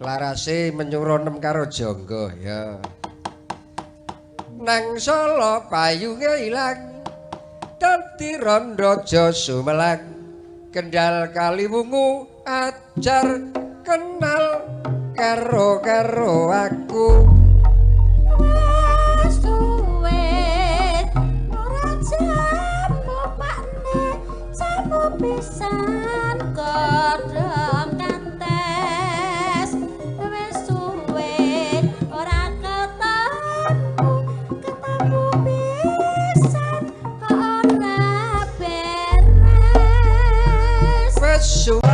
Larase menyura nem karo jangga ya. Nang Solo payunge ilang dadi rondo aja sumelang. Kendal Kaliwungu ajar kenal karo karo aku. Wis suwe ora jamu pakne jamu pisan godhong kantes. Wis suwe ora ketemu, ketemu pisan kok ora beres. Wis suwe.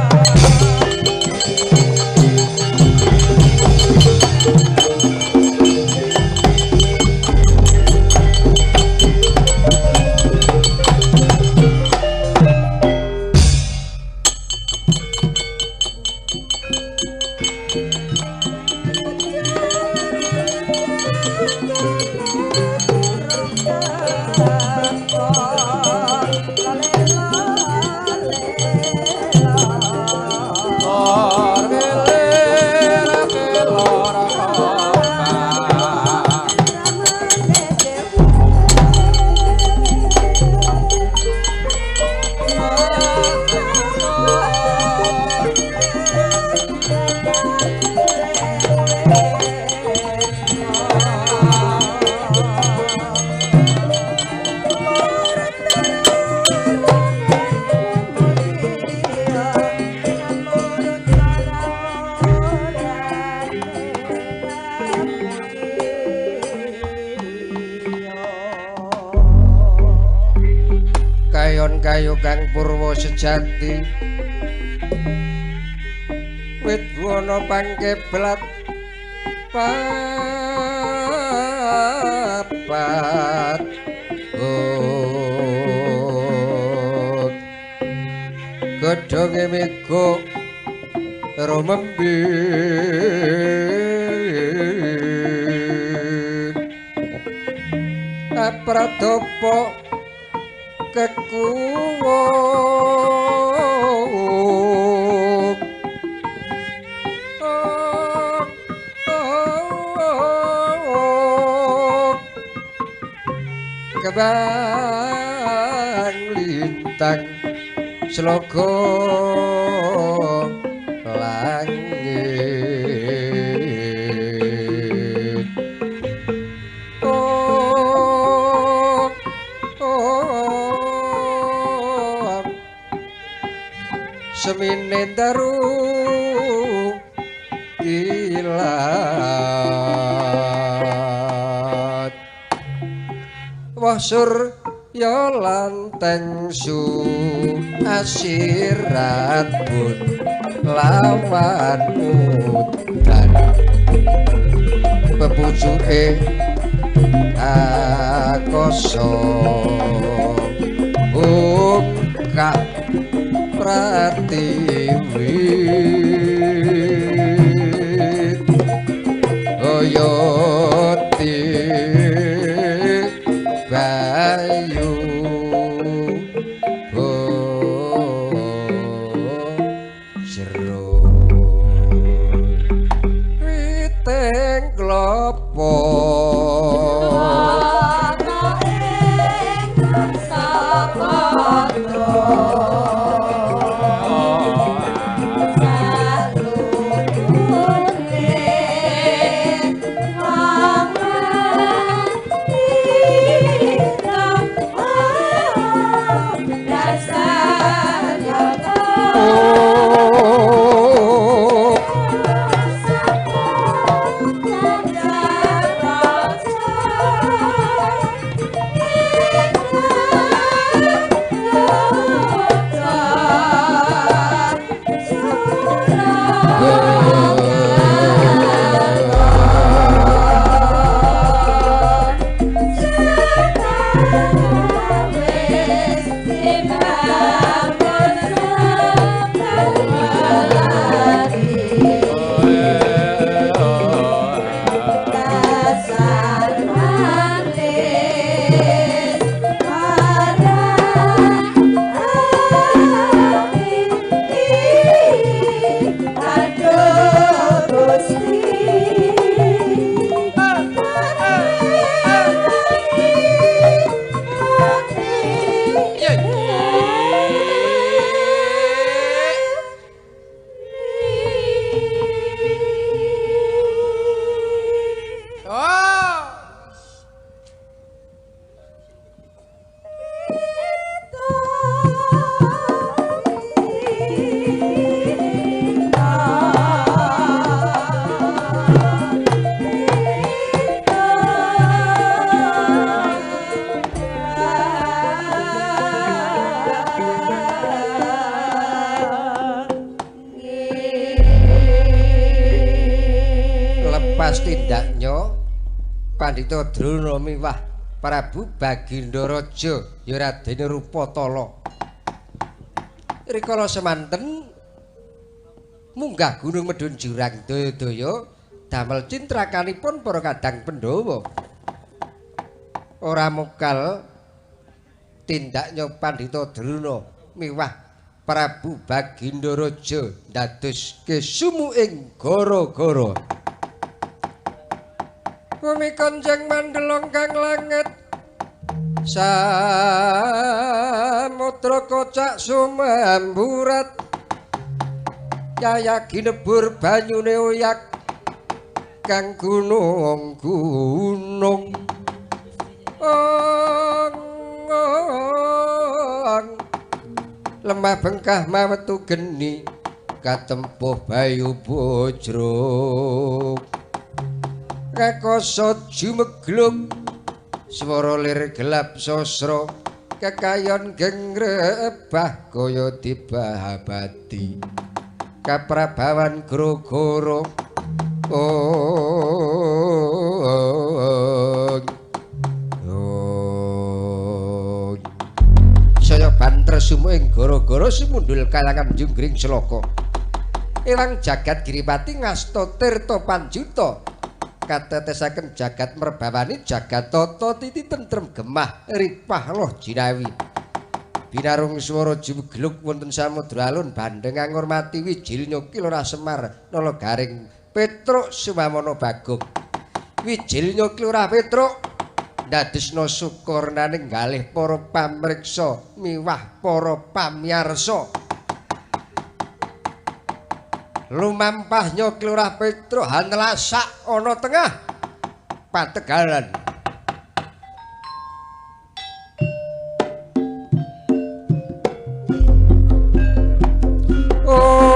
Kayon kayu kang purwa sejati wit wana pangkeblat papat godhonge mega rumembi apradapa kekuwung kebang lintang sloga langit. Semine daru kilat wah surya lanteng su asirat pun lawan udan pepucuke akasa buka pratiwi oyoti bayu jero witing klopo ana ing sapada. Lepas tindaknya Pandhita Drona miwah Prabu Baginda Raja ya Raden Rupatala. Rikala semanten munggah gunung medhun jurang daya-daya damel cintrakanipun para kadang Pandhawa. Ora mokal tindaknya Pandhita Drona miwah Prabu Baginda Raja ndadoske sumu ing gara-gara. Bumi konjeng mandelong kang langit samudra kocak sumamburat yaya ginebur banyune oyak kang gunung-gunung ong lemah bengkah mawetu geni katempuh bayu bojrok kakoso jumegluk swara lir gelap sosro kekayon gengrebah kaya dibahabati kaprabawan grogoro saya banter sumu ing gara-gara sumundul kalangan junggring selaka ilang jagat Giripati ngasta tirta panjuta katetesaken jagat merbawani jagat tata titi tentrem gemah ripah loh jinawi binarung swara jumegluk wonten samudra alun bandeng ngurmati wijil nyuki Lurah Semar nala garing Petruk Sumamono Bagong wijil nyuki Lurah Petruk ndadesna sukornaning galih para pamriksa miwah para pamiyarsa lumampah nyoki Lurah Petruk hanelasak ana tengah pategalan. Oh,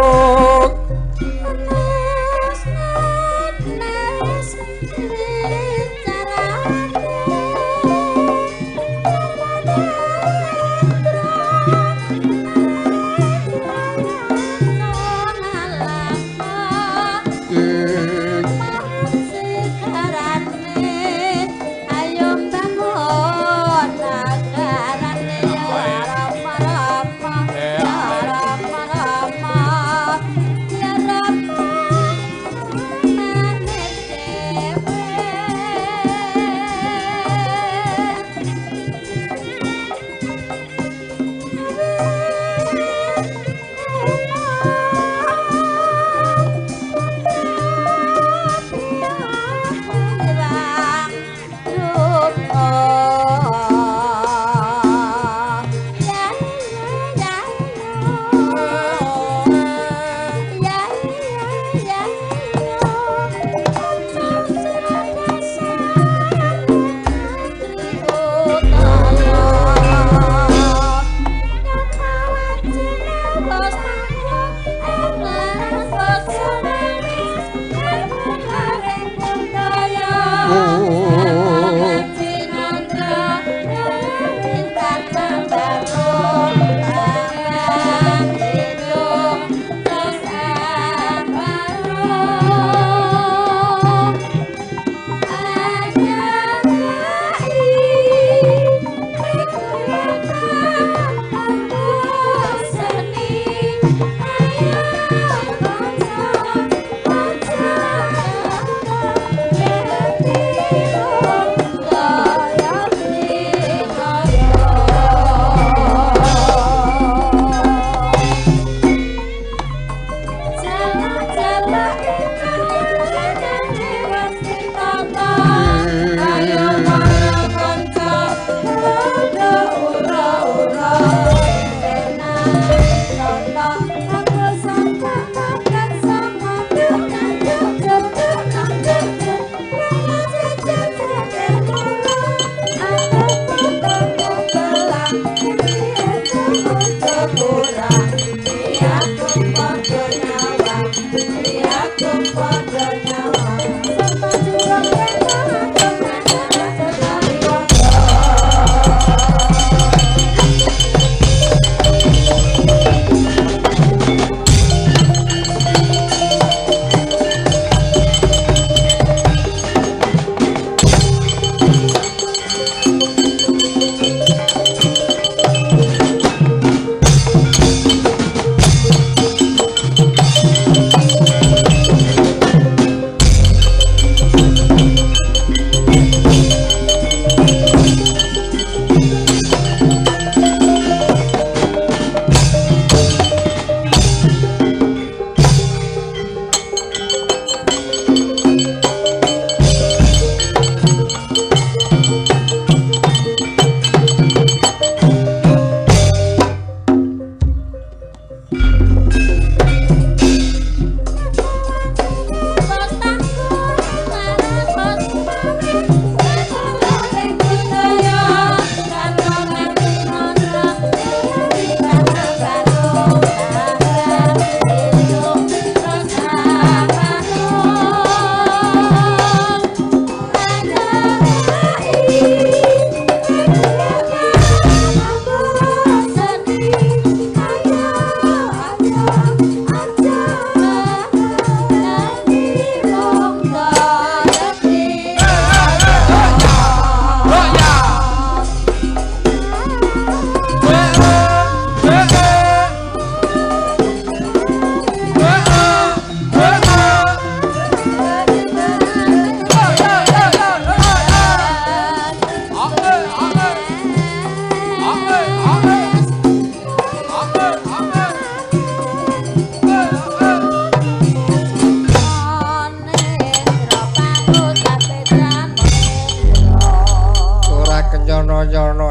sekarane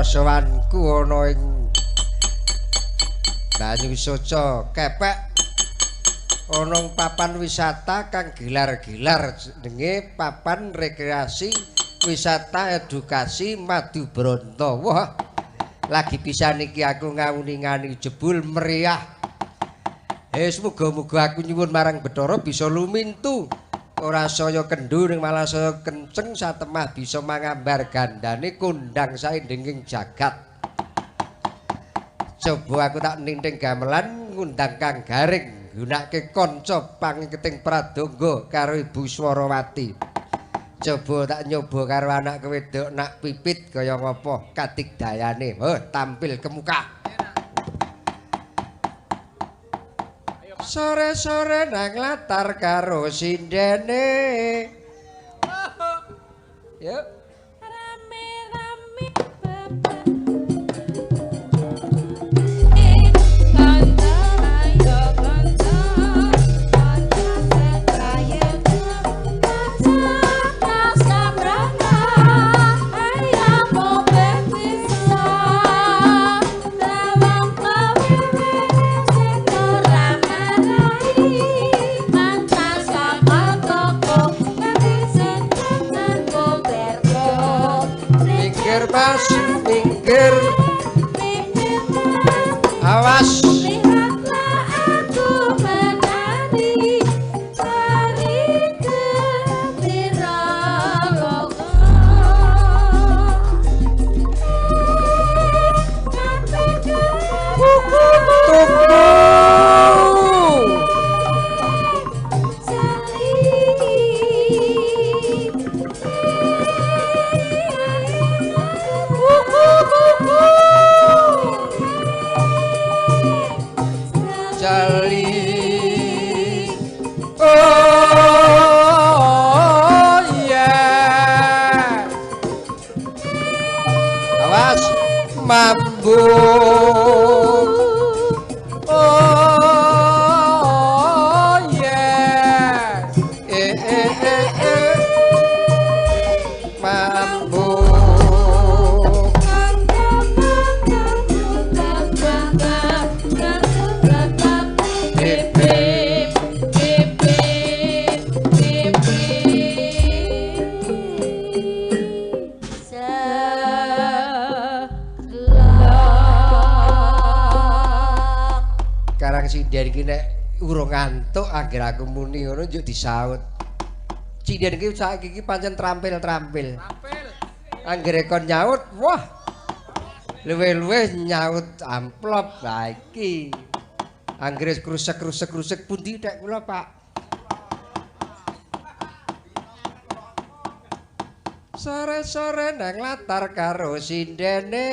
Sowanku ana ing Banyu Soca Kepek ana papan wisata kang gilar-gilar jenenge papan rekreasi wisata edukasi Madu Bronto. Wah, lagi pisan iki aku ngawuningani jebul meriah. Muga-muga aku nyuwun marang Bathara bisa lumintu. Ora saya kendho ning malah saya kenceng satemah bisa mangambar gandane kondang saindenging jagat. Coba aku tak ninting gamelan ngundang Kang Garing nggunakake kanca pangiketing pradangga karo Ibu Swarawati. Coba tak nyoba karo anak wedok nak pipit kaya ngapa kadigdayane. Oh, tampil ke muka. Sore-sore nang latar karo sindene. Yuk. Rame-rame kanca ayo kanca kanca kaya kanca sambrana ayo kowe bisa lawang kowe sing ora marai mantas toko sing Minggir Mas, minggir. Awas. Lihatlah aku menari tari gembira logo. Tuku. Jali. Oh yeah. Awas mambu. Oh yeah. Eh eh eh eh. Mambu. Karang sinden iki nek urung ngantuk anggere aku muni ngono njuk disaut. Sinden iki saiki iki pancen trampil-trampil. Trampil. Anggere kon nyaut, wah. Luwih-luwih nyaut amplop. Lah iki. Anggere krusek-krusek-krusek pundi tek kula, Pak? Sore-sore nang latar karo sindene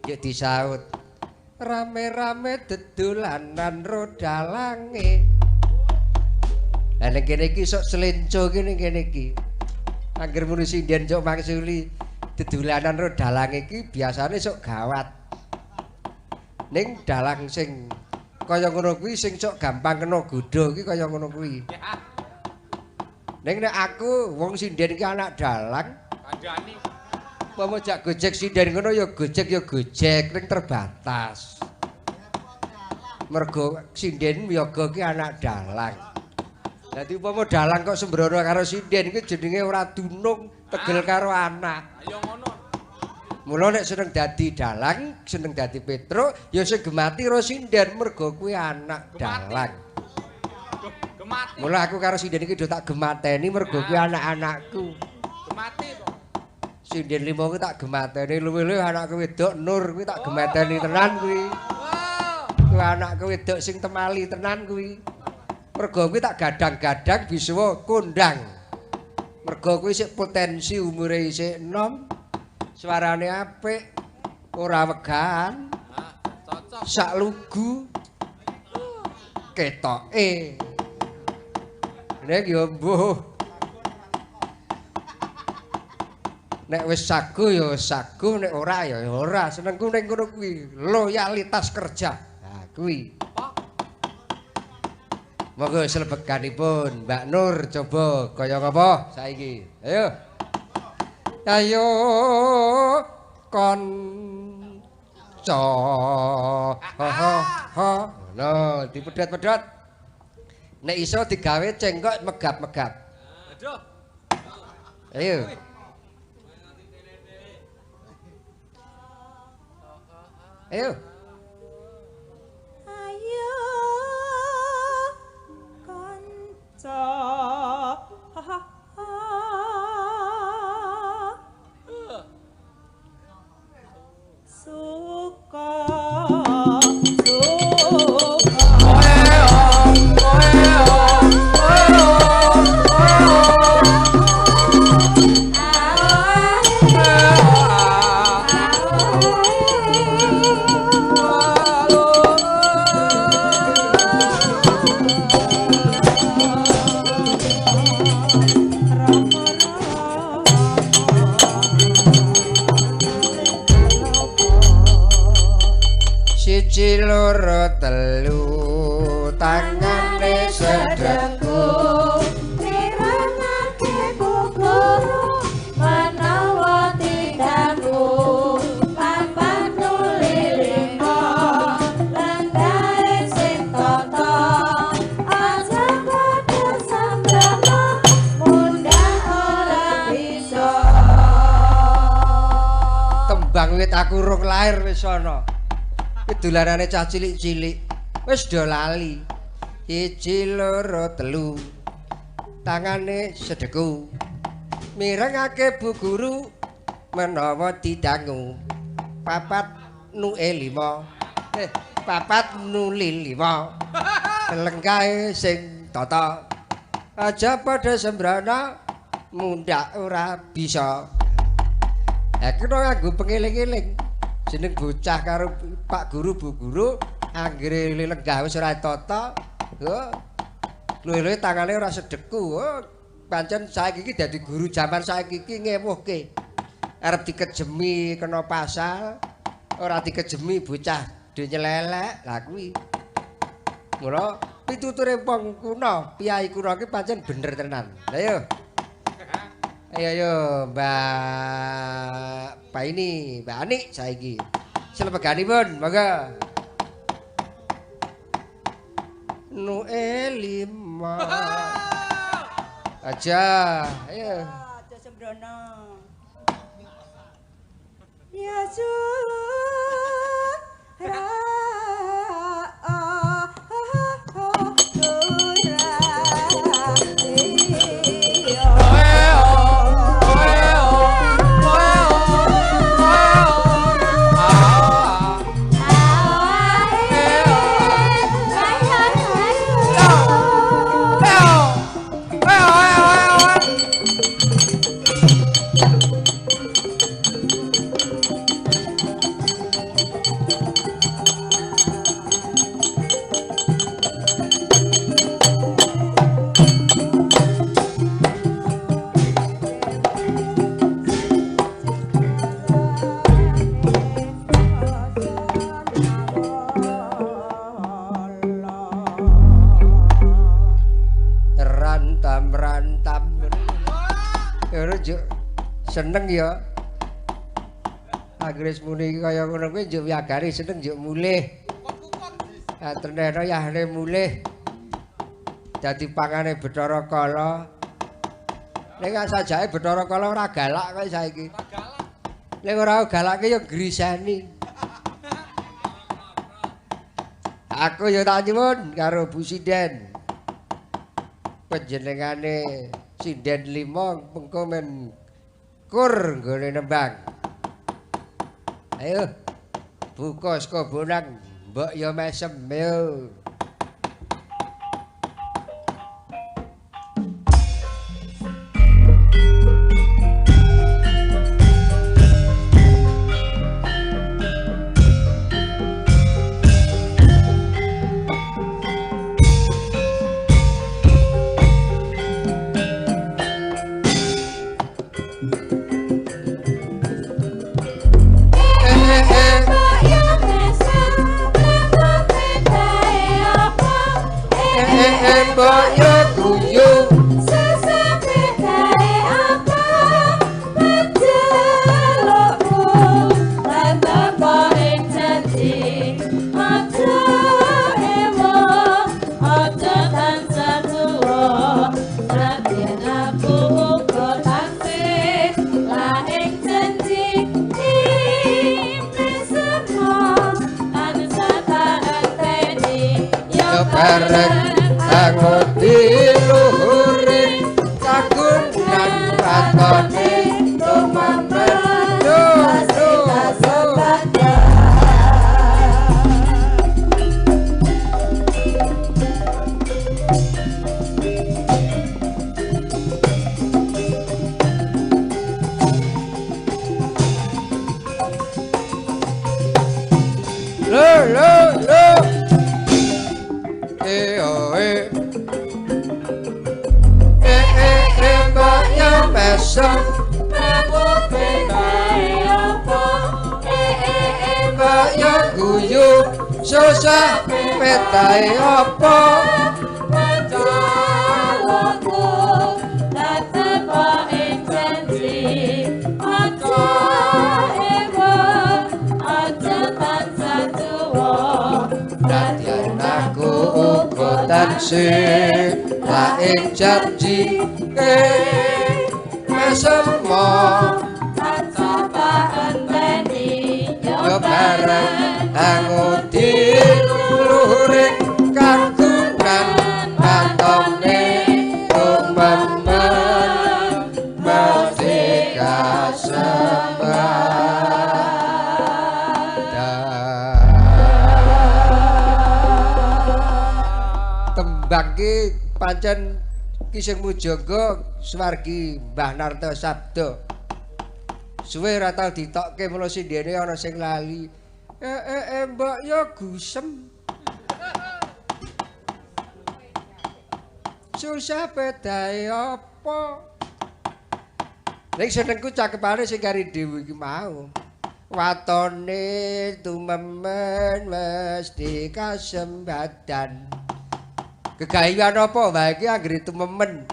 njuk disaut. Rame-rame dedolanan roda lange. Lah ning kene iki sok selenco iki ning kene iki. Angger muni sinden sok mangsuli dedolanan roda lange iki biasane sok gawat. Ning dalang sing kaya ngono kuwi sing sok gampang kena godha iki kaya ngono kuwi. Ning nek aku wong sinden iki anak dalang, kandhani. Umpama jak gojek sinden ngono ya gojek ning terbatas. Mergo sinden yoga ki anak dalang. Dadi umpama dalang kok sembrono karo sinden iki jenenge ora dunung, tegel karo anak. Ayo ngono. Mula nek seneng dadi dalang, seneng dadi Petruk, ya sing gemati karo sinden mergo kuwi anak dalang. Gemati. Mula aku karo sinden iki do tak gemateni mergo kuwi anak-anakku. Gemati kok. Sinden limo kuwi tak gemateni luwih-luwih anakku wedok Nur kuwi tak gemateni tenan kuwi. Kuwi anakku wedok sing temali tenan kuwi. Mergo kuwi tak gadang-gadang bisa kondang. Mergo kuwi sik potensi umure isih enom, suarane apik, ora wegan, sak lugu ketoke. Nek yo mbuh. Nek wis sagu ya sagu, nek ora ya ora. Senengku ning kono kuwi loyalitas kerja. Nah kuwi. Monggo slebeganipun Mbak Nur coba kaya ngapa saiki. Ayo. Ayo. Kanca. Ha ha ha. Ngono, dipedhot-pedhot. Nek iso digawe cengkok megap-megap. Aduh. Ayo. Ayo. Ayo kanca. Ha ha ha. Suka suka. Siji loro telu tangane sedheku mirengake bu guru menawa tindaku papat nuli lima lenggahe sing tata aja padha sambrana mundhak ora bisa. Tembang wit aku rung lair wis ana. Kuwi dolanane cah cilik-cilik wis do lali. 1 2 3 tangane sedeku mirengake bu guru menawa didangu 4 nuke 5 4 nuli 5 lengkahe sing tata aja padha sembrana mundhak ora bisa. Kena nganggo pengeling-eling jeneng bocah karo Pak Guru Bu Guru anggere lenggah wis ora tata. Oh. Luwe-luwe tangane ora sedeku. Oh, pancen saiki iki dadi guru jaman saiki iki ngemuhke. Arep dikejemi kena pasal, ora dikejemi bocah do nyelelek. Lah kuwi. Mula pituture wong kuna, piyai kuna iki pancen bener tenan. Lah yo. Ayo ayo Mbak Paini, Mbak Ani saiki. Selepeganipun, monggo. Nuke 5. Aja, ayo. Aja sembrono. Ya Seneng ya. Anggere muni kaya ngono kuwi njuk wiyagare seneng njuk mulih. Atreneno yahne mulih. Dadi pangane Bathara Kala. Ning sajake Bathara Kala ora galak kaya saiki. Ning ora galake ya griseni. Aku ya tak nyuwun karo Bu Sinden. Panjenengane Sinden 5 mengko men kur nggone nembang. Ayo buka saka bonang mbok ya mesem yo. bareng angudi luhuring kagunan watone tumemen do do do. Lo lo lo e o e e e e mbok yo mesem mbok yo guyu susah petahe apa nadyan aku uga tansih laing janji mesemo yo bareng angudi luhuring kagunan watone tumemen mesti kasembadan. Tembang ki pancen ki sing mujangga swargi Mbah Narto Sabdo. Suwe ora tau ditokke mula sindene ana sing lali. Mbok yo gusem. Susah pedahe apa? Ning senengku cakepane sing kari dhewe iki mau. Watone tumemen mesti kasembadan. Gegayan apa wae iki anggere tumemen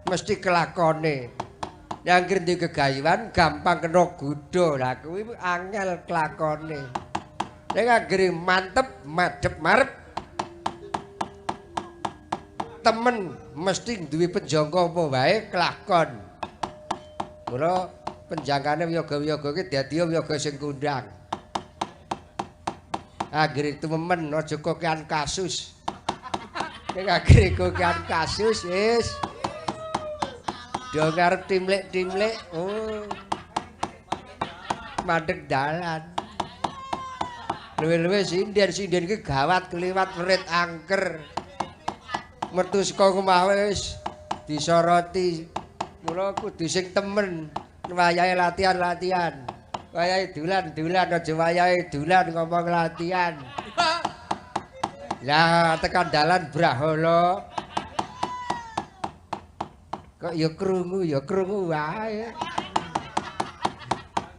mesti kelakone. Nek anggere duwe gegayan gampang kena godha. Lah kuwi angel kelakone. Nek anggere mantep madhep marep temen mesti duwe penjangka apa wae kelakon. Mula penjangkane wiyaga-wiyaga iki dadi wiyaga sing kondang. Anggere tumemen aja kokean kasus. Nek anggere kokean kasus wis do ngarep timlik-timlik, oh mandeg dalan. Luwe-luwe sinden-sinden iki gawat kliwat werit angker. Metu saka omah wis disoroti. Mula kudu sing temen wayahe latihan-latihan. Wayahe dolan-dolan aja wayahe dolan ngomong latihan. Lah tekan dalan brahala. Kok ya krungu wae.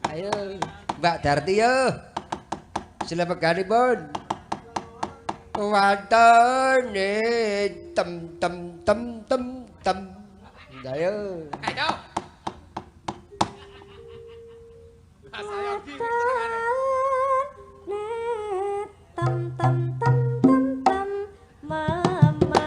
Ayo Mbak Darti yo. Silapeganipun. Watone tem tem tem tem tem. Ayo. Ayo. Tem tem tem tem tem mama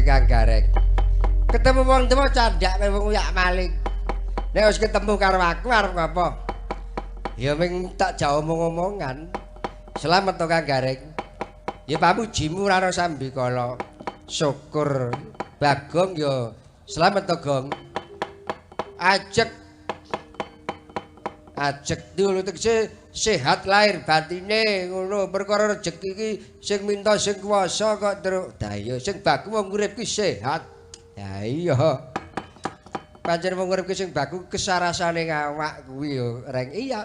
Kang Gareng. Ketemu wong tuwa candhak kowe wong uyak maling. Nek wis ketemu karo aku arep ngapa? Ya ming tak jak omong-omongan. Slamet to Kang Gareng. Ya pamujimu ora ana sambikala. Syukur Bagong ya slamet to Gong. Ajeg. Ajeg dulu tegese sehat lahir batine ngono perkara rejeki iki sing minta sing kuwasa kok truk. Lah iya sing baku wong urip ki sehat. Lah iya. Pancen wong urip ki sing baku kesarasane awak kuwi ya Reng. Iya.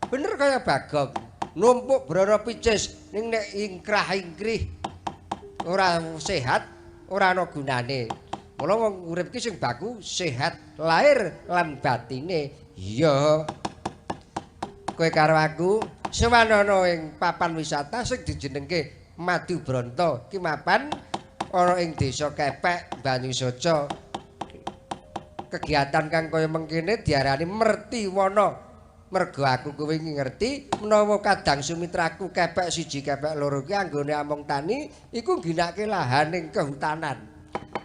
Bener kaya Bagong. Numpuk brana picis ning nek ingkrah-ingkrih ora sehat ora ana gunane. Mula wong urip ki sing baku sehat lahir lan batine. Iya. Kowe karo aku sowan ana ing papan wisata sing dijenengke Madu Bronto. Ki mapan ana ing Desa Kepek, Banyusoco. Kegiatan kang kaya mengkene diarani Mertiwana. Mergo aku kowe ngerti menawa kadang sumitraku kepek siji kepek loro ki anggone among tani iku ngginake lahan ing kehutanan.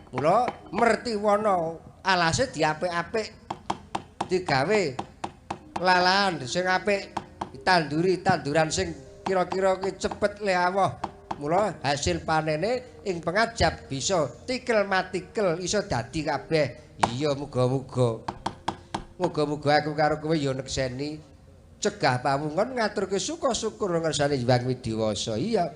Mula Mertiwana alase diapik-apik digawe lalahan sing apik ditanduri tanduran sing kira-kira ki cepet le awoh. Mula hasil panene ing pengajap bisa tikel matikel iso dadi kabeh. Iya muga-muga. Muga-muga aku karo kowe ya nekseni cegah pawungon ngaturke suka syukur ngersane Hyang Widiwasa. Iya.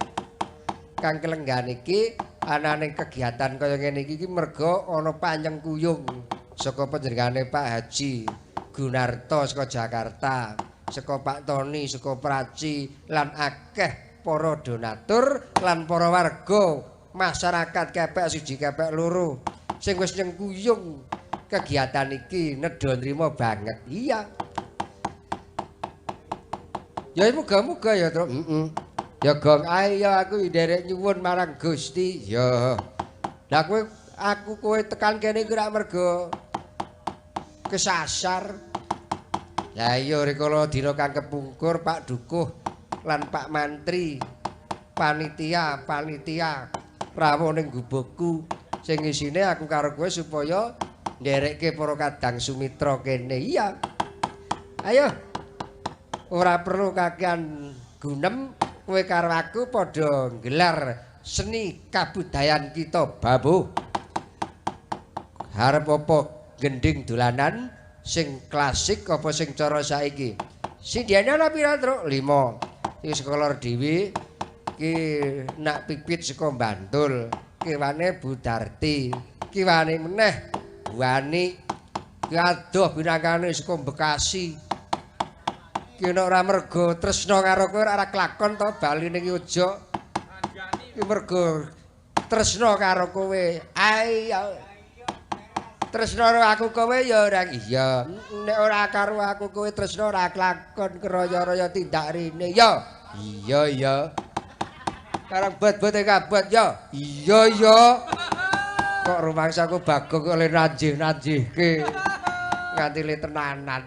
Kang kelenggan iki anane kegiatan kaya ngene iki merga ana panyengkuyung saka panjenengane Pak Haji Gunarto saka Jakarta, saka Pak Tony saka Praci lan akeh para donatur lan para warga masyarakat kepek siji kepek loro sing wis nyengkuyung kegiatan iki nedha nrimo banget. Iya. Ya muga-muga ya, Truk. Heeh. Ya Gong, ayo aku nderek nyuwun marang Gusti. Ya. Lah kowe aku kowe tekan kene iki rak mergo kesasar. Lah iya rikala dina kang kepungkur Pak Dukuh lan Pak Mantri panitia rawuh ning gubukku sing isine aku karo kowe supaya nderekke para kadang sumitra kene. Iya. Ayo. Ora perlu kakean gunem, kowe karo aku padha nggelar seni kabudayan kita, Babu. Arep apa gending dolanan sing klasik apa sing cara saiki? Sindhene ana pira, Truk? 5. Iki sekolah dhewe iki nak pipit saka Bantul, kiwane Bu Darti, kiwane meneh Wani ki adoh binangkane saka Bekasi. Ki nek ora mergo tresna karo kowe ora kelakon to bali ning Yogya. Ki mergo tresna karo kowe. Ayo. Tresna karo aku kowe ya ora iya. Nek ora karo aku kowe tresna ora kelakon keraya-raya tindak rene ya. Iya ya. Karang bot-bote kabot ya. Iya ya. Kok rumangsaku Bagong kok le nanjih-nanjihke nganti le tenanan.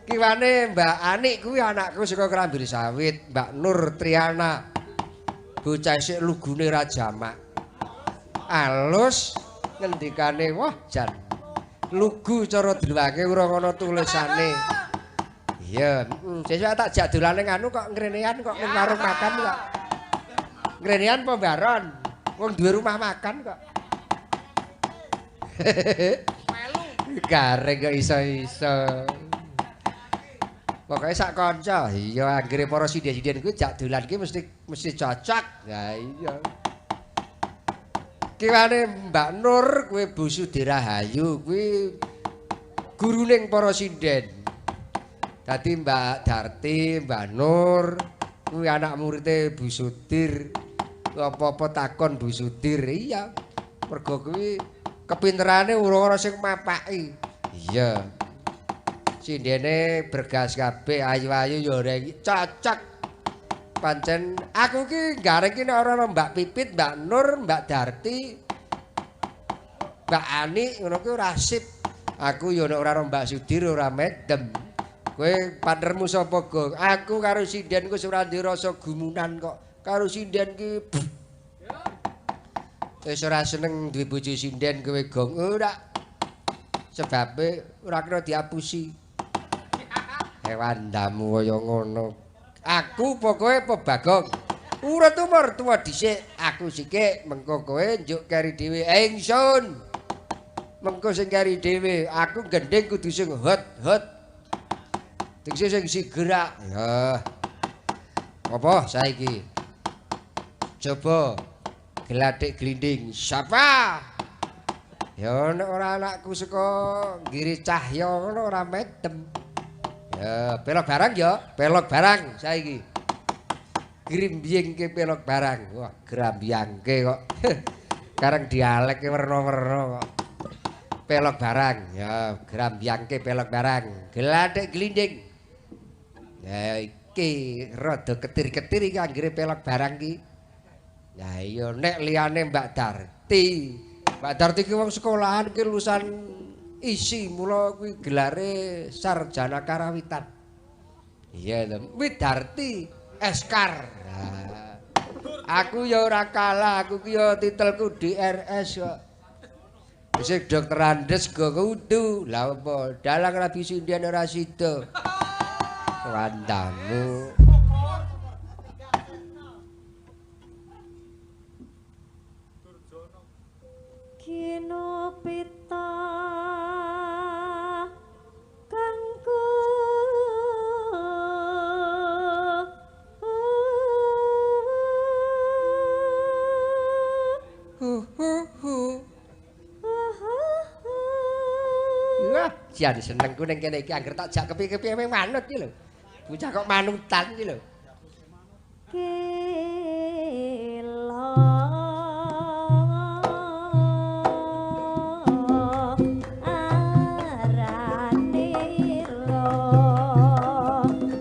Kiwane Mbak Anik kuwi anakku saka Krambir Sawit, Mbak Nur Triana. Bocah isih lugune ra jamak. Alus ngendikane wah jan. Lugu cara dluwake ora ana tulisane. Iya, sesuk tak jak dolane nganu kok ngrenean kok ning warung makan kok. Ngrenean apa baron? Wong duwe rumah makan kok. Melu. Gareng kok iso-iso. Pokoke sak kanca. Iya anggere para sinden-sinden kuwi jak dolan ki mesti cocok. Lah iya. Kiwane Mbak Nur kuwi Bu Sudirahayu kuwi guruning para sinden. Dadi Mbak Darti, Mbak Nur kuwi anak murite Bu Sudir. Apa-apa takon Bu Sudir. Iya. Mergo kuwi kepinterane urung ana sing mapaki. Iya. Sindene bergas kabeh ayu-ayu ya ora cocok. Pancen aku ki gareng ki nek ora ana Mbak Pipit, Mbak Nur, Mbak Darti, Mbak Ani ngono ki ora sip. Aku ya nek ora ana Mbak Sudir ora medem. Kowe partnermu sapa, Gong? Aku karo sinden ku ora ndek rasa gumunan kok. Karo sinden ki wis ora seneng duwe bojo sinden kowe, Gong. Ora. Sebabe ora kena diapusi. Hewandamu kaya ngono. Aku pokoke Bagong. Urut umur tuwa dhisik, aku sikik mengko kowe njuk keri dhewe. Ingsun. Mengko sing keri dhewe, aku gendhing kudu sing hot-hot. Tegese sing sigerak. Ya. Apa saiki? Coba glathik glinding. Siapa? Ya nek ora anakku saka Giri Cahya ngono ora medem. Ya, pelok barang ya, pelok barang saiki. Grimbyingke pelok barang. Wah, grambyangke kok. Kareng dialeke werna-werna kok. Pelok barang, ya grambyangke pelok barang. Glathik glinding. Ya iki rada ketir-ketir iki anggere pelok barang iki. Ya iya nek liyane Mbak Darti. Mbak Darti ki wong sekolahan ki lulusan isi mula kuwi gelare sarjana karawitan. Iya lho, Widarti Eskar. Nah, aku ya ora kalah, aku ki ya titelku DRS kok. Wis dokter Andes go kudu. Lah apa dalang rabi sindian ora sida. Wandamu. Kinupita kangku hu hu hu. Wah, jan senengku ning kene iki angger tak jak kepiye-kepiye manut iki lho. Bocah kok manutan iki lho. Kelo aranira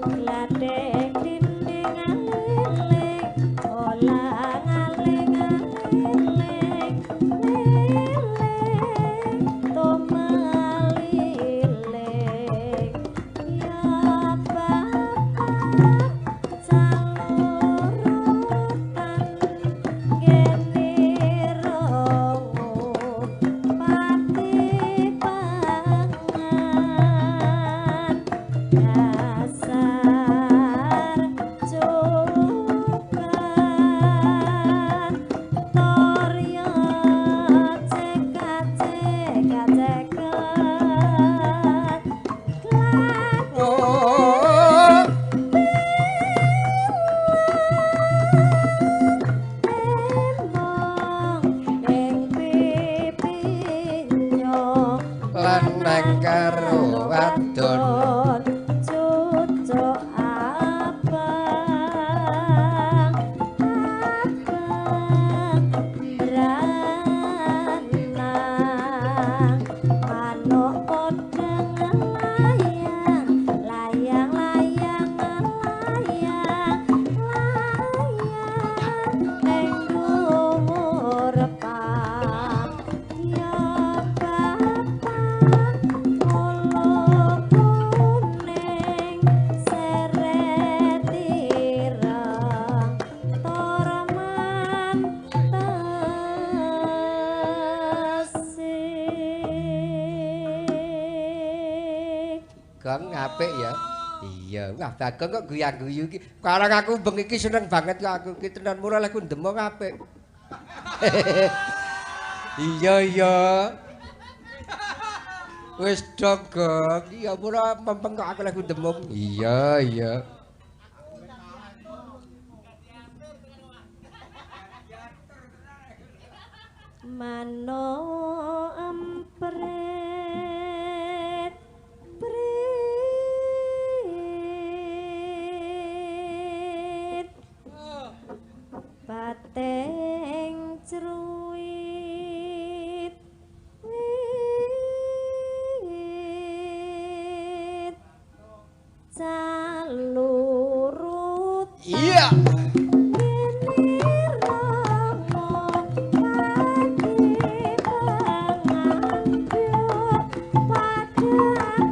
glathik dinding aliling olang aling aliling liling tumaliling ya bapak calurutan gene rongo pati pangan dasar cukan torya cekak-cekak cekak Oh. Emong ing pipinyo Lanang karo wadon. Cucuk abang abang beranang manuk podang layang layang layang layang layang ing dhuwur pang ya bapak kula kuning seret ireng tur mantesik. Gong apik ya. Iya, wah Bagong kok guya-guyu iki. Karang aku bengi iki seneng banget kok aku iki tenan murah lek ndemong apik. Iya iya. Wis dong, Gong. Iya murah mempeng kok aku lek ndemong. Iya iya. Manuk emprit prit bateng cruwit wit calurut Iya. Padang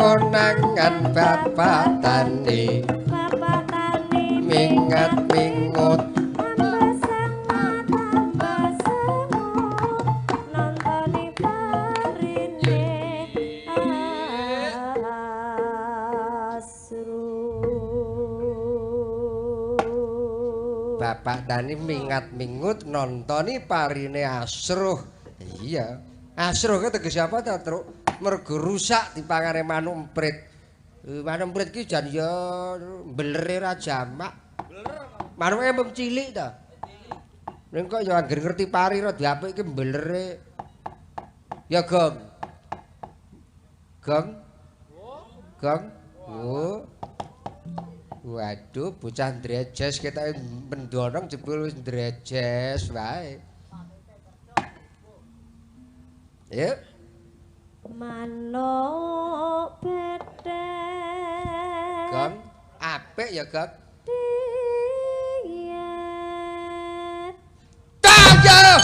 Konangan bapak tani, bapak tani mingat mingut tambah sangat tambah sengut nontoni parine asru. Bapak tani mingat mingut nontoni parine asruh. Iya, asruh ki tegese apa ta, Truk? Mergo rusak dipangane manuk emprit. Manuk emprit ki jan ya mbelere ra jamak. Manuke mung cilik ta. Ning kok ya anggere ngerti pari rada apik iki mbelere. Ya gong. Gong. Gong. Oh. Waduh, bocah ndrejes ketoke mendonong jebul wis ndrejes wae. Yuk. Manuk bethek. Gong, apik ya, Gong. Diyet. Taya!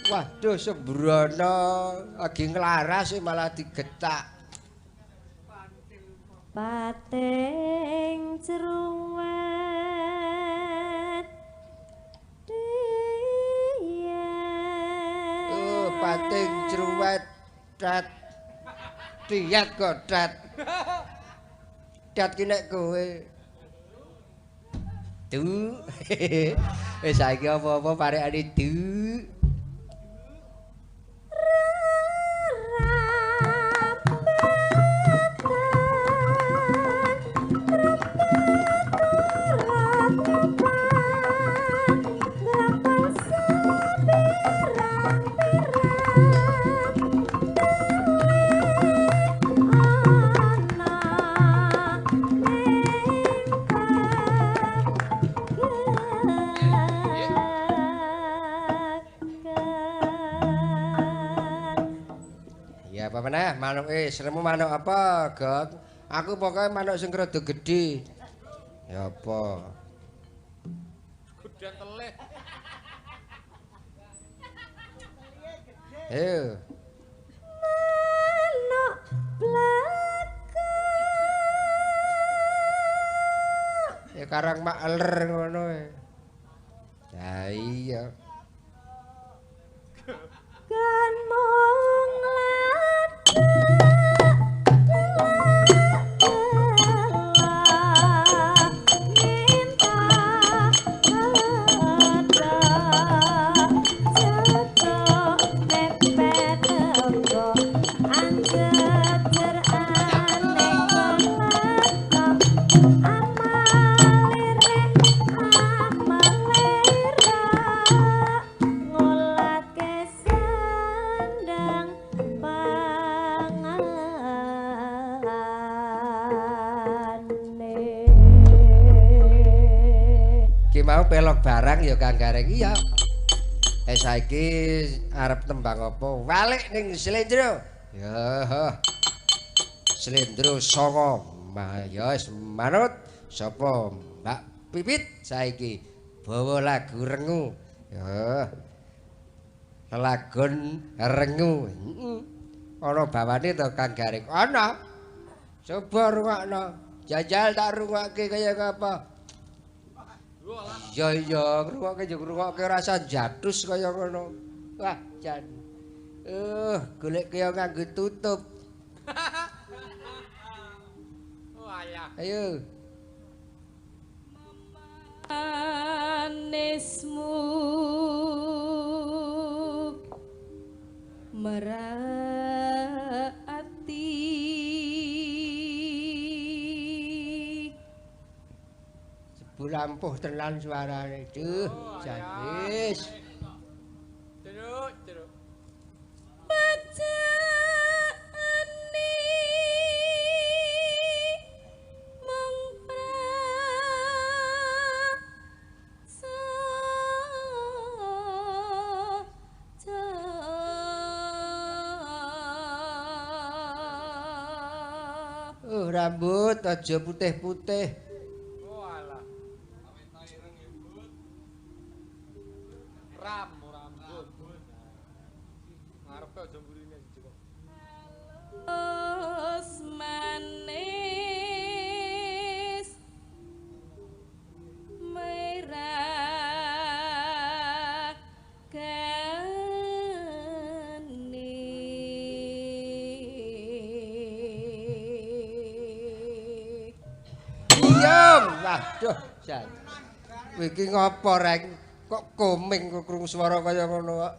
Waduh, sembrono lagi nglaras malah digetak. Pating cruwet. Diyet. Oh, pating cruwet. Tet. Diat kok tet. Tet ki nek kowe. Du. Wis saiki apa-apa parekane du. Ya apa meneh manuke seremu manuk apa, Gong? Aku pokoke manuk sing rada gedhe. Ya apa? Gedhen telih. Ayo. Manuk blaka. Ya karang mak ler ngono e. Ya iya. Kan mung pelok barang ya Kang Gareng. Iya. Saiki arep tembang apa? Walik ning Slendro. Ya. Slendro 9. Ya wis manut sapa Mbak Pipit saiki bawa lagu rengu. Ya. Lelagon rengu. Heeh. Ana bawane to Kang Gareng? Ana. Coba rungokno. Jajal tak rungokke kaya apa. Ya iya, ngrungokke ya ngrungokke rasa jatus kaya ngono. Wah, jan. Golek kaya nganggo tutup. Oh, ayah. Ayo. Manismu merak ati. Lampuh tenan suarane. Duh, jan wis. Jeruk, jeruk. Bacaane mung prasaja. Rambut aja putih-putih. Rambut. Ngarepe aja mburine siji kok. Osman Aduh, jan. Kowe iki ngopo, Reng? Kok koming kok krungu swara kaya ngono kok.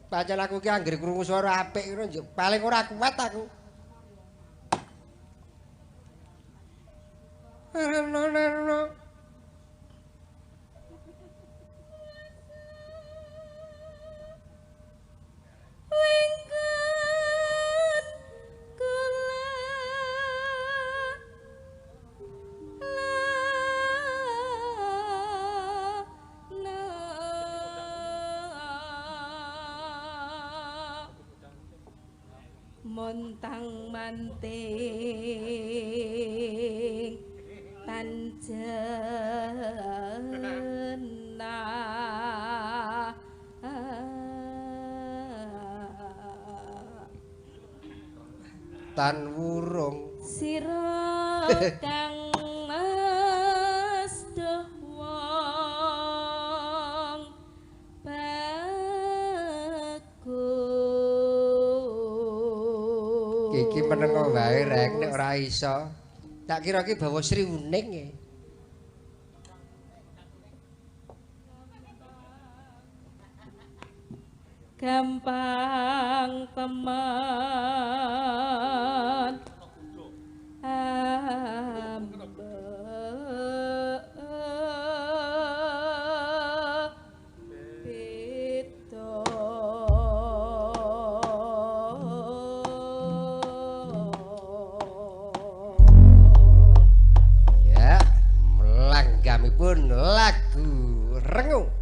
Pancen aku ki anggere krungu swara apik ngono paling ora kuat aku. Reno. Wingkun kula lana montang manting tan jena Tan wurung sira kang mas duh wong bagus. Iki menengo wae Reng nek ora iso. Tak kira ki bawa Sri Uning e. Gampang temen ambek beda. Ya, melanggamipun lagu Rengu.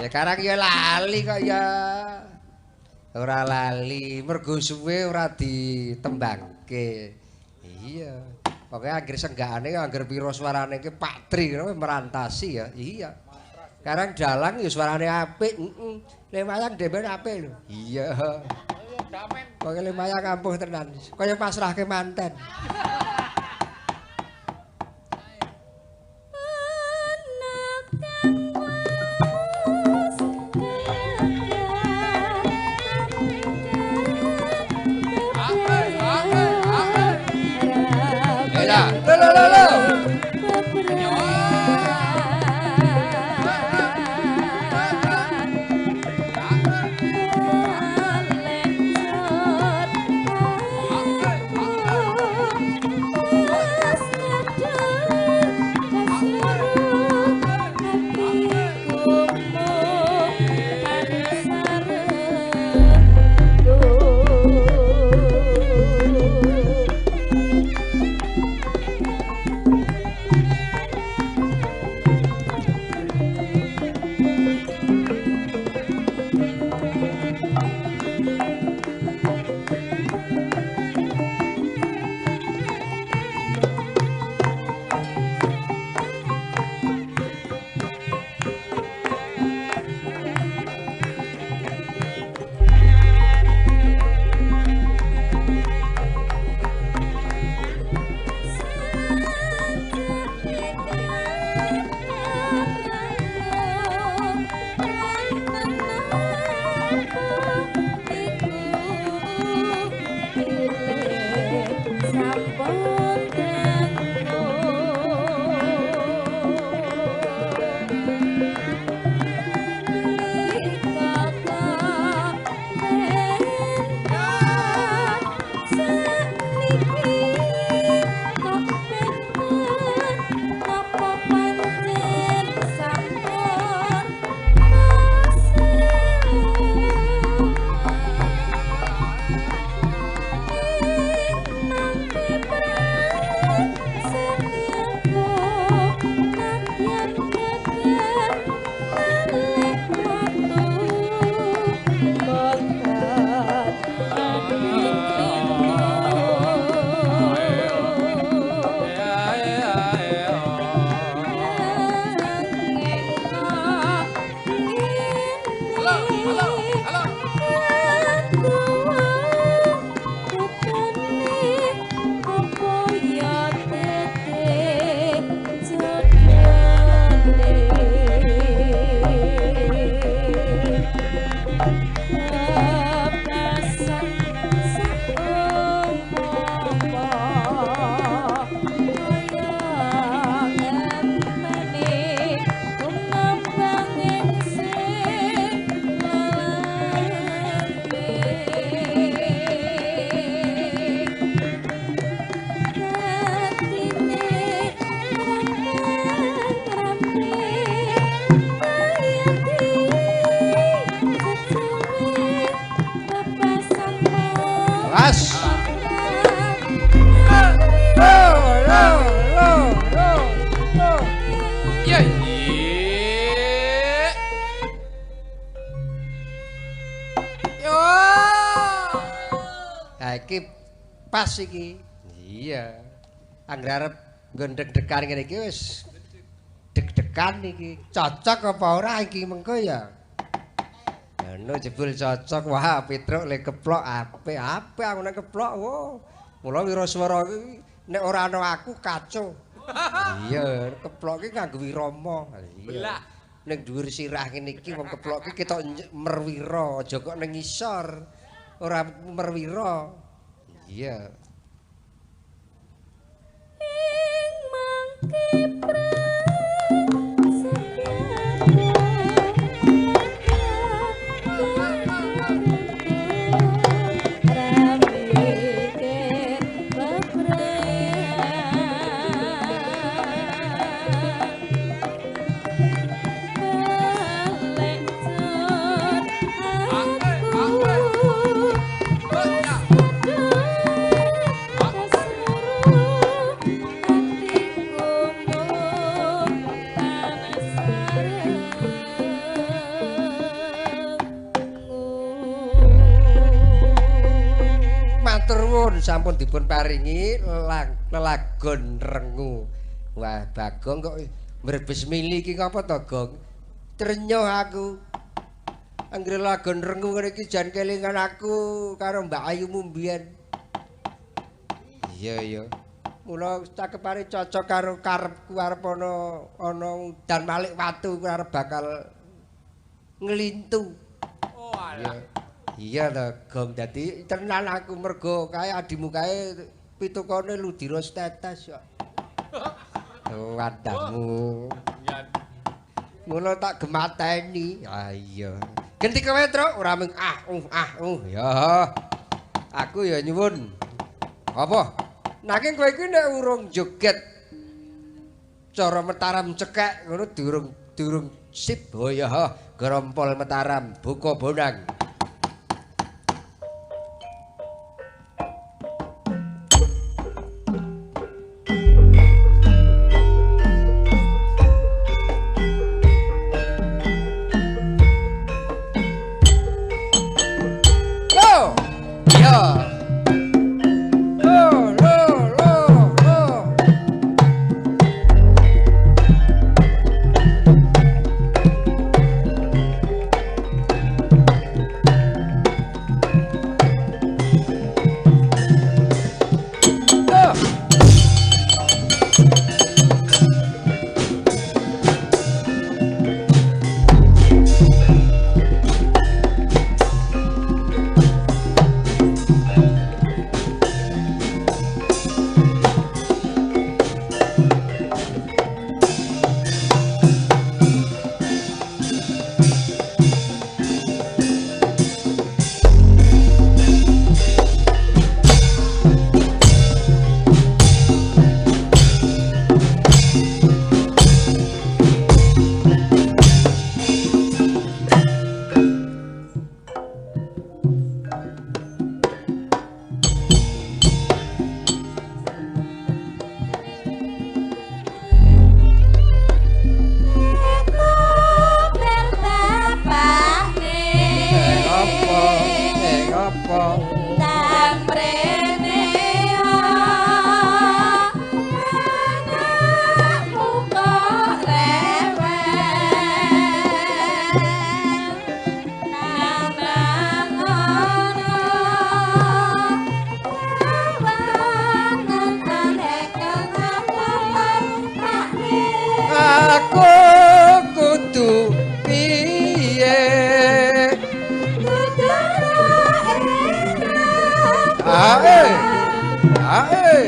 Ya karang ya lali kok ya. Ora lali, mergo suwe ora ditembangke. Iya. Pokoke anggere senggakane anggere pira suarane iki Pak Tri ngono merantasi ya. Iya. Karang dalang ya suarane apik, heeh. Le wayang dhewe apik lho. Iya. Pokoke le wayang ampuh tenan. Kaya pasrahke manten. Halo. Bebasan saumpama kaya ngenteni kumambang ing sing lalane. Atine rame-rame mayati sesuwe bebasan. Was. Lo lo lo lo lo. Ya iya. Yo. Nah iki pas iki. Iya. Angger arep nggon deg-degan ngene iki wis deg-degan iki. Cocok apa ora iki mengko ya? Ngono jebul cocok. Wah, Petruk le keplok apik, apik aku nek keplok. Oh. Mula wiraswara iki nek ora ana aku kacau. Iya, keplok iki nganggo wirama. Iya. Belah. Ning dhuwur sirah ngene iki wong keplok iki ketok merwira, aja kok ning ngisor. Ora merwira. Iya. Ing mangke Matur nuwun sampun dipun paringi lelagon rengu. Wah, Bagong kok mbrebes mili iki ngapa to, Gong? Trenyuh aku. Anggere lagon rengu ngene iki jan kelingan aku karo Mbak Ayumu mbiyen. Iya, iya. Mula cakepane cocok karo karepku arep ana ana udan malik watu ku arep bakal nglintu. Oh alah. Iya to, Gong. Dadi tenan aku mergo kae adimu kae pitukane ludira setetes kok. Oh, wadahmu. Mula tak gemateni. Ah iya. Genti kowe, Truk, ora mung ah ah Ya. Aku ya nyuwun. Apa? Nanging kowe iki nek urung joget cara Mataram cekek ngono durung durung sip. Oh ya, gerompol Mataram buka bonang. Yo. Ya. Lo lo lo lo. Lo. Apa? Apa? Tang mrene anakmu kok rewel nang nang ana lawanan anekel ngapane. Aku kudu piye? Ae. Ae.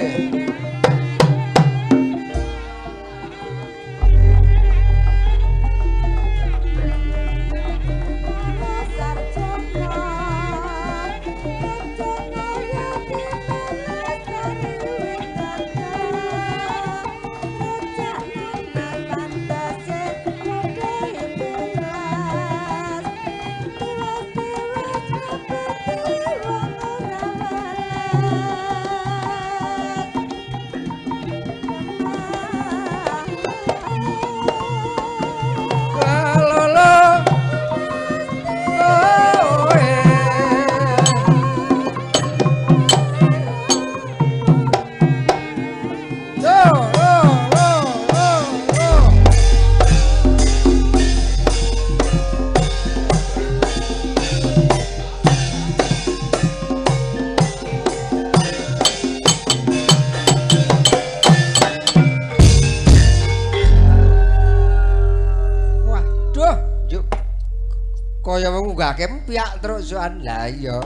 Kaya wong ngunggahke empyak terus soan. Lah iya.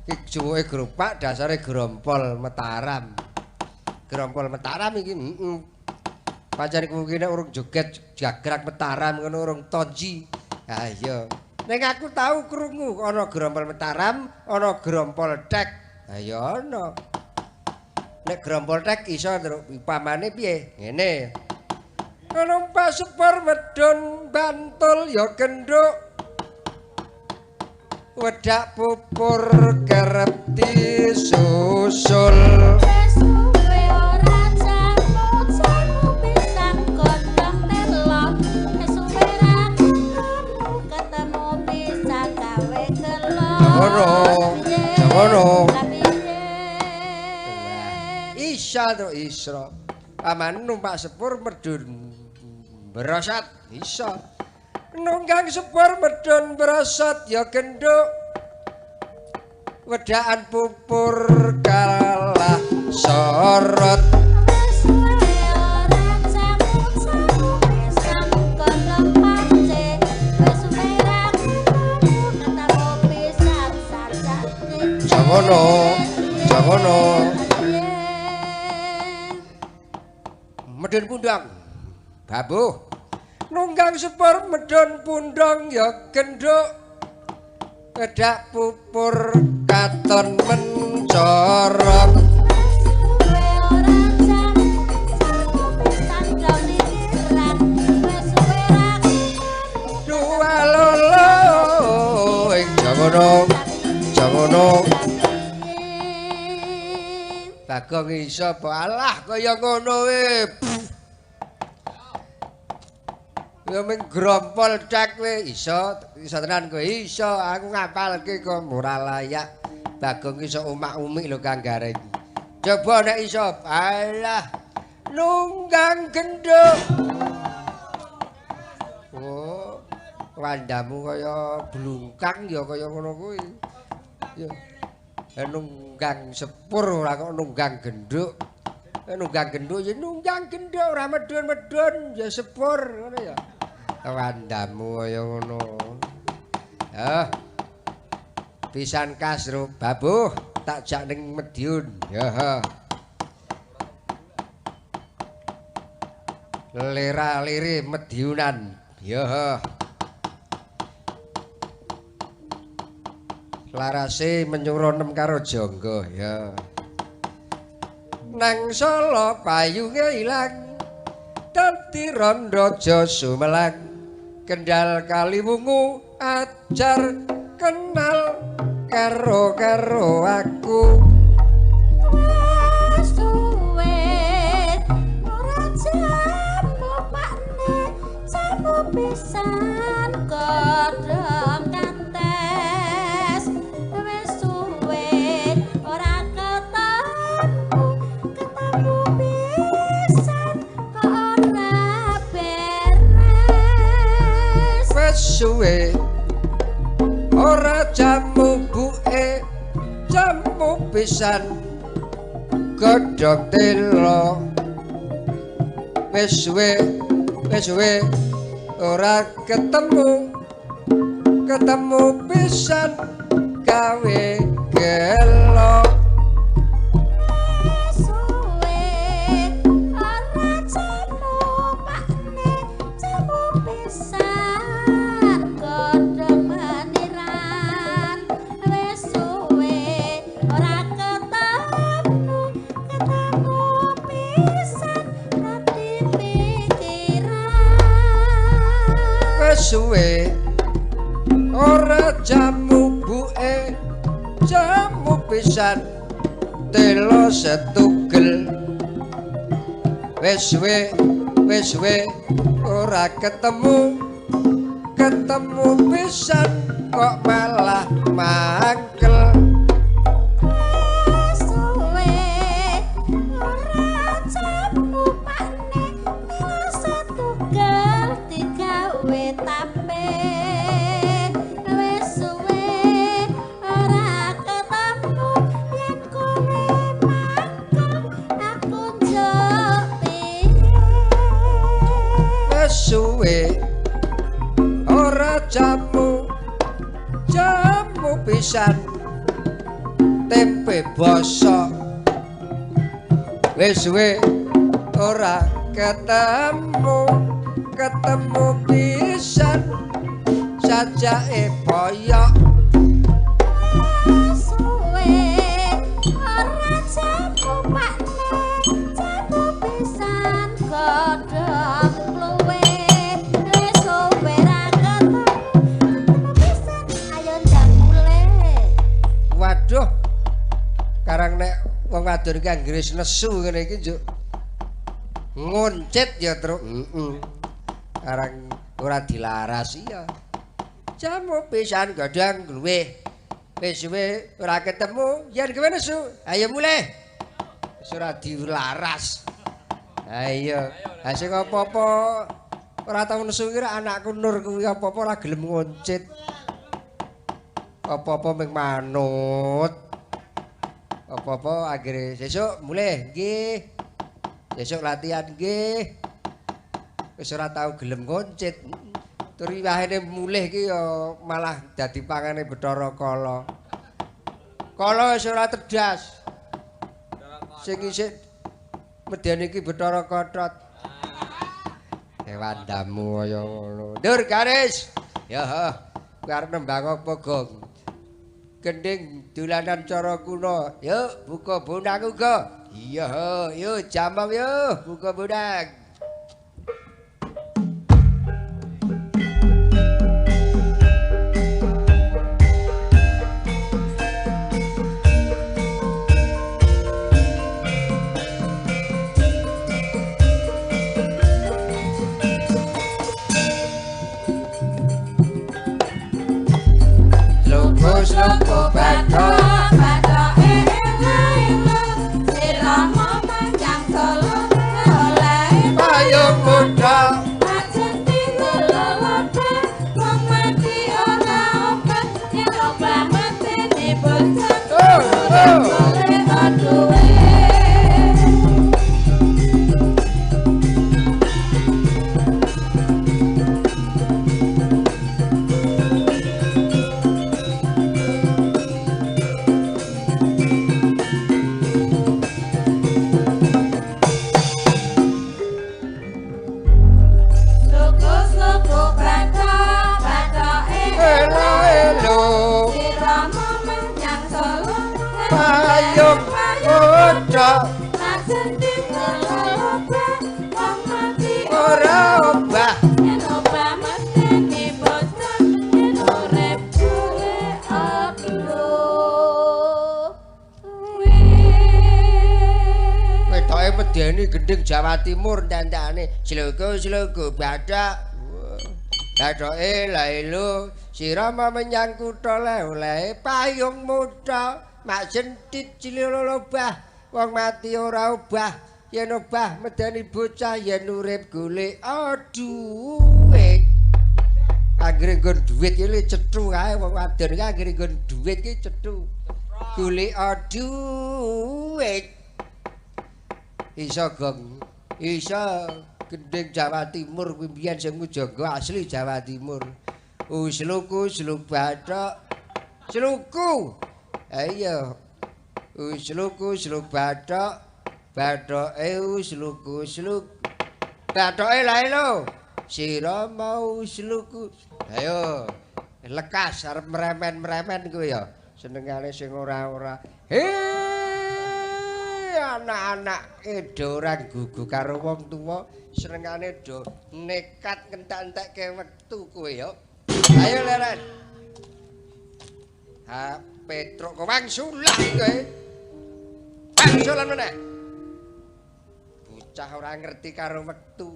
Iki jumuke gropak dasare grompol Mataram. Grompol Mataram iki heeh. Pancen kuwi nek urung joget jagrak Mataram ngono urung tonji. Ha iya. Ning aku tau krungu ana grompol Mataram, ana grompol tek. Ha iya ana. Nek grompol tek iso terus upamane piye? Ngene. Numpak sepur medhun Bantul ya genduk. Wedak pupur kerep disusul. Suwe ora jamu-jamu pisang godhong telo. Suwe ra ketemu, ketemu pisang gawe gelo. Ngono. Ngono. Isa to isra. Aman numpak sepur medhun berosot isa. Nunggang sepur medhun berosot ya genduk. Wedakan pupur kalah sorot. Suwe ora jamu-jamu pisang godhong pace. Suwe ra ketemu, ketemu pisang sajak kece. Jangono, jangono. Medhun pundang. Babuh. Nunggang sepur medhun pundang ya genduk. Wedak pupur katon mencorong. Suwe ora jamu-jamu pisang daun ireng. Suwe ra ketemu, Dua lolo ing jangono, jangono. Bagong iso apa alah kaya ngono we. Ya mung grompol cek kowe iso, iso tenan kowe iso, aku ngapalke kok ora layak. Bagong iso umak-umik lho Kang Gareng. Coba nek iso, alah nunggang genduk. Oh, wandamu kaya blungkang ya kaya ngono kuwi. Ya. Nunggang sepur ora kok nunggang genduk. Nunggang genduk ya nunggang genduk ora medhun-medhun ya sepur ngono ya. Wandamu kaya ngono. Ya. Pisan kasro babuh tak jak ning Madiun. Ya. Lera-lere Madiunan. Ya. Larase menyura nem karo jangga ya. Nang Solo payunge ilang dadi rondo aja sumelang. Kendal Kaliwungu ajar kenal karo-karo aku. Suwe ora jamu pakne, jamu pisan godhong kates. Wis suwe ora ketemu, ketemu pisan kok ora beres. Wis suwe ora jamu buke, jamu pisan godhong telo. Wis suwe, wis suwe ora ketemu, ketemu pisan gawe gelo. Wis suwe ora jamu buke, jamu pisan telo setugel. Wis suwe, wis suwe ora ketemu, ketemu pisan kok malah mangkel. Suwe ora jamu pakne telo setugel digawe tape. Wis suwe ora ketemu yen kowe mangkel aku njuk piye. Wis suwe ora jamu, jamu pisan tempe bosok. Wis suwe ora ketemu, ketemu pisan sajake boyok. Suwe ora jamu pakne, jamu pisan godhong kluwe. Wis suwe ra ketemu, ketemu pisan ayo ndang mulih. Waduh, karang nek wong wadon iki anggere nesu ngene iki njuk ngoncet ya, Truk. Heeh. Karang ora dilaras iya. Jamu pisan godhong kluwe. Wis suwe ora ketemu, yen kowe nesu, ayo mulih. Wis ora dilaras. Ha iya, ha sing apa-apa ora tau nesu ki anakku Nur kuwi apa-apa ora gelem ngoncet. Apa-apa mung manut. Apa-apa akhire sesuk mulih nggih. Sesuk latihan nggih. Wis ora tau gelem ngoncet. Tur wahene mulih ki ya malah dadi pangane Bathara Kala. Kala wis ora tedas. Sing isih medeni iki Bathara Kothot. Hewandamu kaya ngono. Dur garis. Ya heh. Kowe arep nembang apa, Gong? Gending dolanan cara kuno. Yuk buka bonang uga. Iya, yuk jamang yuk buka bonang. Sluku bathok, bathoke elo-elo, sirahmu panjang solo oleh payung muda. Ajeng tilelebah, wong mati ora obat, yen obah metene bocah, Oh, oh. golek duwe. Sluku-sluku bathok, bathoke Elo-elo, sirahmu menyang Solo, payung muda. Ajeng tilelebah, wong mati Ora obah. Yen obah metene bocah, yen urip golek duwe. Wetoke medeni gending Jawa Timur tandane sluku-sluku bathok. Bathoke lha-elo sirama menyang kutha leh payung muda. Mak jentit cililobah wong mati ora obah yen obah medeni bocah yen urip golek duit. Anggere nggon dhuwit iki cethu kae wong wadon iki anggere nggon dhuwit iki cethu. Golek duit. Iso gong, iso gending Jawa Timur kuwi mbiyen sing mujangga asli Jawa Timur. Usluku sluk bathok. Sluku. Iya. Usluku sluk bathok. Bathoke usluku sluk. Bathoke lae lho. Sira mau usluku. Ayo lekas arep meremen-meremen kuwi ya. Senengane sing ora-ora. He Anak-anak do ora gugu karo wong tuwa, senengane do nekat ngentek-entekke wektu kowe ya. Ayo leren. Ha Petruk kok wangsulan kowe. Wangsulan meneh. Bocah ora ngerti karo wektu.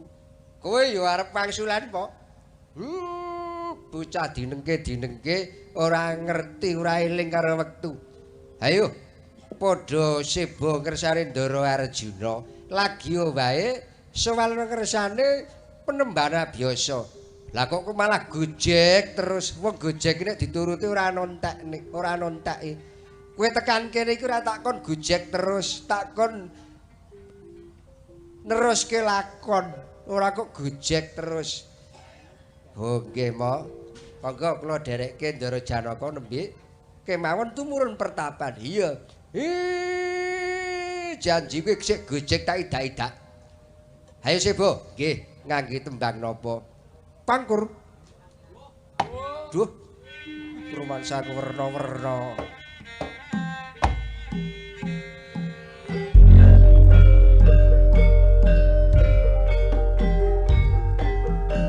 Kowe ya arep wangsulan po. Bocah dinengke-dinengke ora ngerti, ora eling karo wektu. Ayo padha seba ngersane Ndara Arjuna. Lagi wae sowal ngersane penembana biasa. Lah kok malah gojek terus. Wong gojek nek dituruti ora ana entekne, ora ana enteke. Kowe tekan kene iki ora tak kon gojek terus, tak kon neruske lakon, ora kok gojek terus. Oh nggih, Mo. Monggo kula dherekke Ndara Janaka nembe kemawon tumurun pertapan. Iya. Janji kowe sik gojek tak idak-idak. Ayo sebo, nggih, ngangge tembang napa? Pangkur. Duh. Rumangsaku werna-werna.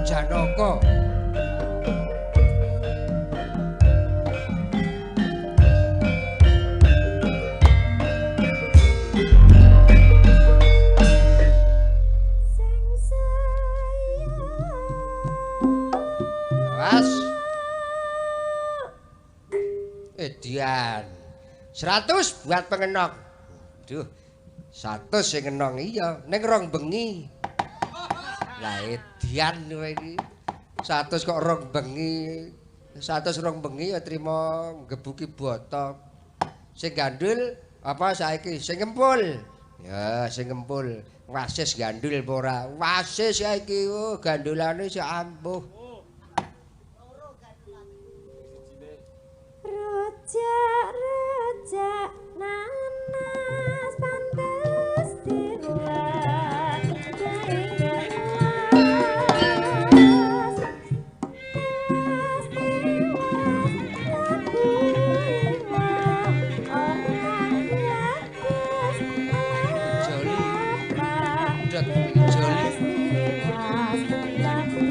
Janaka. Awas. Edian. 100 buat pengenong. Duh. 100 sing ngenong iya, ning rong bengi. Lah edian kowe iki. 100 kok rong bengi. 100 rong bengi ya trimo nggebuki botok. Sing gandul apa saiki? Sing ngempul. Ya, sing ngempul. Wasis gandul apa ora? Wasis saiki oh gandulane sik ampuh. Rujak-rujak nanas pantes diruat ing gelas. Tewas tewas lagu iwak ora bagus. Joli. Dot Tewas joli. tewas lagu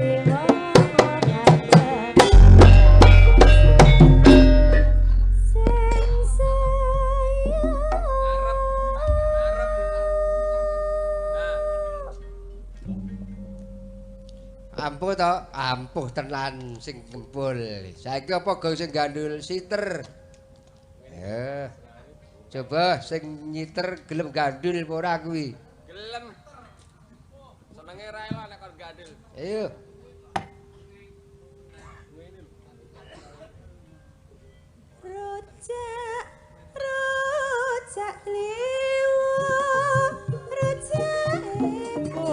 iwak ora bagus. Sing sayang. Arep, arep. Nah, Ampuh to, ampuh tenan sing ngempul. Saiki apa go sing gandul siter? Ya. Coba sing nyiter gelem gandul apa ora kuwi? Gelem. Senenge ra elok nek kon gandul. Ayo. Rujak, rujak liwu, rujak ibu,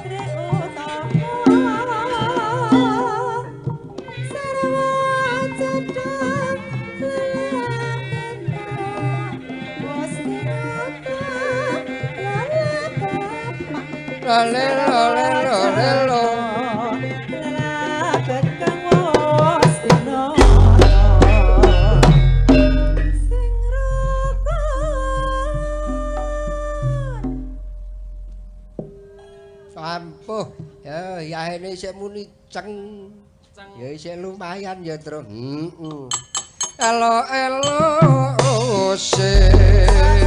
rek utama. Sarwa cedhak lelak wos tinata lelak bapak. Lele lele lele lo. Lelak kang wos tinata. Sing rukun. Ampuh. Ya, yahene isih muni ceng. Ceng. Ya isih lumayan ya, Tru. Heeh. Elo elo sing